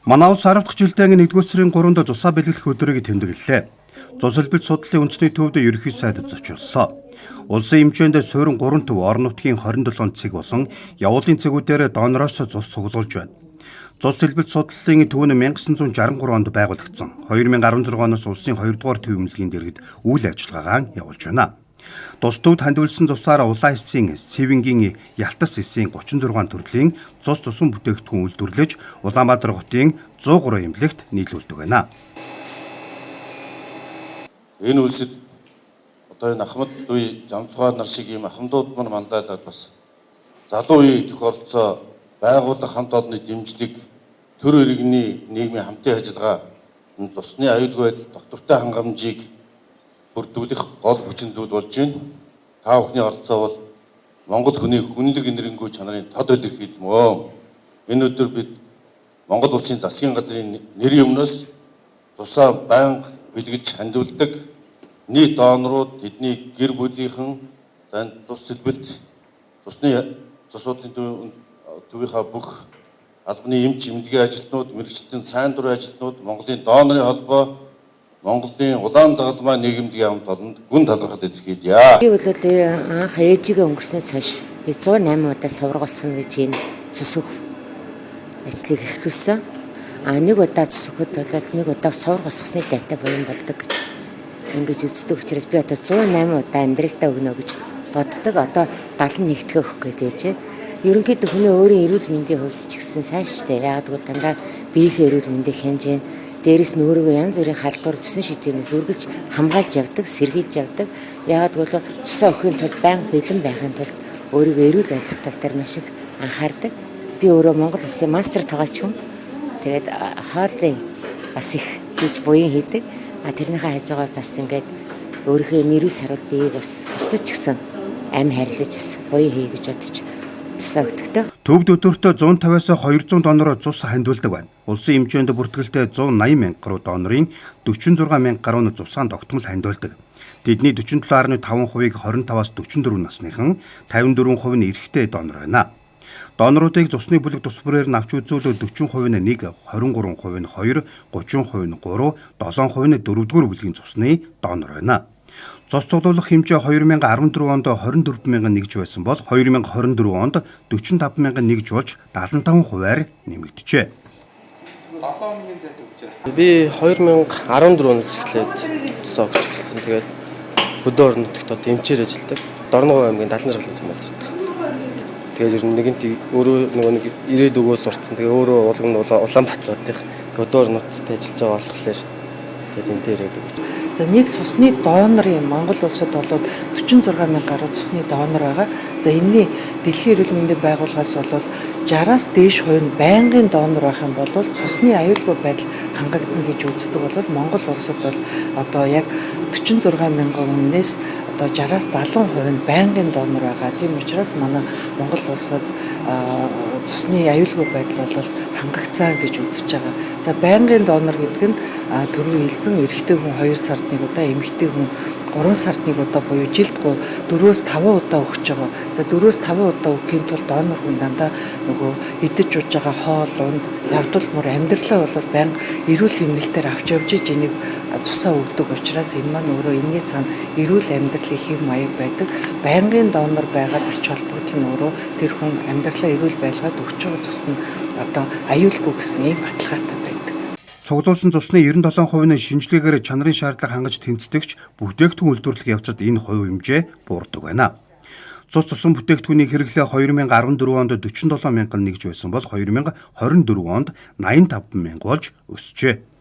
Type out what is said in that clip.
Манай улс 10 дахь жилдээ 1-р сарын 3-нд цусаа бэлэглэх өдрийг тэмдэглэлээ. Цус элбэлт судлалын үндэсний төвд ерөнхий сайд зочиллоо. Улсын хэмжээнд суурин 3 төв орон нутгийн 27 цэг болон явуулын цэгүүдээр донороос цус цуглуулж байна. Цус элбэлт судлалын төв нь 1963 онд байгуулагдсан. 2016 оноос улсын 2 дугаар төв эмнэлгийн дэргэд үйл ажиллагаагаа явуулж байна. Тус төвд хандивлсан цусаар улаан эсийн, Сэвэнгийн Ялтас эсийн 36 төрлийн цус цусан бүтээгдэхүүн үйлдвэрлэж Улаанбаатар хотын 103 эмнэлэгт нийлүүлдэг байна. Энэ улсад одоо энэ Ахмад үе Жамцгаа нар шиг ийм ахмадууд мань мандайлаад бас залуу үеийн тохиолдолцоо байгууллага хамт олонны дэмжлэг, төр иргэний нийгмийн хамтын ажиллагаа, цусны аюулгүй байдал доктортой хангамжийг бүрдүүлэх гол хүчин зүйл болж байна. Та бүхний оролцоо бол Монгол хүний хүнлэг энэрэнгүй чанарын тод илэрхийлмөө. Энэ өдөр бид Монгол улсын засгийн газрын нэрийн өмнөөс тусаа байнга бэлгэлж хандивладаг нийт донорууд, тэдний гэр бүлийнхэн, за цус сэлбэлт, цусны цус судлалын төвийнхаа бүх албаны эмч эмнэлгийн ажилтнууд, мэргэжилтэн сайн дурын ажилтнууд, Монголын донорын холбоо, Монголын улаан загалмай нийгэмлэгийн хамт олонд гүн талархал илэрхийлье. Би бол анх ээжигээ өнгөрснөөс хойш би 108 удаа сувраг босгоно гэж энэ цус өгөх ажлыг эхлүүлсэн. А нэг удаа цус өгөхөд бол нэг удаа сувраг босгосны дайтай буян болдог гэж ингэж үздэг учраас би одоо 108 удаа амьдралдаа өгнө гэж боддог. Одоо 71 дахь өгөх гээд ээж. Ерөнхийдөө хүний өөрийн эрүүл мэндийн хувьд ч гэсэн сайн штэ. Яагаад гэвэл дандаа биеийнхээ эрүүл мэндийг хянаж гин. Дээрээс нь өөрийгөө янз бүрийн халдвар бүсэн шүтэнээс үргэлж хамгаалж явдаг, сэргийлж явдаг. Яагаад гэвэл цусаа өгөхийн тулд байнга бэлэн байхын тулд өөрийгөө эрүүл байлгах тал дээр маш их анхаардаг. Би өөрөө Монгол улсын мастер тоглогч хүн. Тэгээд хоолны бас их хийж буян хийдэг. А тэрнийхээ хажуугаар бас ингээд өөрийнхөө мэрүү саруул биеийг бас бусдад ч гэсэн амь харилж бас буян хий гэж бодож цусаа өгдөгтэй. Төвд өдөртөө 150-аас 200 донороо цус хандивладаг байна. Улсын хэмжээнд бүртгэлтэй 180 мянга гаруй донорын 46 мянга гаруй нь цусаа тогтмол хандивладаг. Тэдний 47.5%-ийг 25-аас 44 насныхан, 54% нь эрэгтэй донор байна. Доноруудыг цусны бүлэг тус бүрээр нь авч үзвэл 40% нь 1, 23% нь 2, 30% нь 3, 7% нь 4-р бүлгийн цусны донор байна. Цус цуглуулах хэмжээ 2014 онд 24 мянган нэгж байсан бол 2024 онд 45 мянган нэгж болж 75%-аар нэмэгджээ. Би 2014 оноос эхлээд цусаа өгч эхэлсэн. Тэгээд хөдөө орон нутагт одоо эмчээр ажилладаг. Дорногов аймгийн Далан жаргалын сумаас ирдэг. Тэгээд ер нь нэгэнт өөрөө нөгөө нэг ирээд өгөө сурцсан. Тэгээ өөрөө улам нь Улаанбаатарынх хөдөө орон нутагт ажиллаж байгаа болохоор тэгээд энэ дээр ирээд өгч. За нийт цусны донорын Монгол улсад бол 46 мянга гаруй цусны донор байгаа. За энэний Дэлхийн эрүүл мэндийн байгууллагаас бол 60-аас дээш хувь нь байнгын донор байх юм бол цусны аюулгүй байдал хангагдана гэж үздэг бол Монгол улсад бол одоо яг 46 мянган хүнээс одоо 60-аас 70% нь байнгын донор байгаа. Тийм учраас манай Монгол улсад цусны аюулгүй байдал бол хангагцсан гэж үзэж байгаа. За байнгын донор гэдэг нь түрүү хэлсэн эрэгтэй хүн 2 сард нэг удаа, эмэгтэй хүн 3 сард нэг удаа буюу жилд 4-5 удаа өгч байгаа. За 4-5 удаа өгөхийн тулд донор хүн дандаа нөгөө идэж ууж байгаа хоол унд, явдал мөр амьдралаа бол байнга эрүүл хэмнэлтээр авч явж иж энийг цусаа өгдөг учраас энэ маань өөрөө энэний цаана эрүүл амьдралын хэв маяг байдаг. Байнгын донор байгаад ач холбогдол нь өөрөө тэр хүн амьдралаа эрүүл байлгаад өгч байгаа цус нь одоо аюулгүй гэсэн ийм баталгаатай байдаг. Цуглуулсан цусны 97% нь шинжилгээгээр чанарын шаардлага хангаж тэнцдэгч бүтээгдэхүүн үйлдвэрлэх явцад энэ хувь хэмжээ буурдаг байна. Цус цусан бүтээгдэхүүний хэрэглээ 2014 онд 47 мянган нэгж байсан бол 2024 онд 85 мянга болж өсжээ.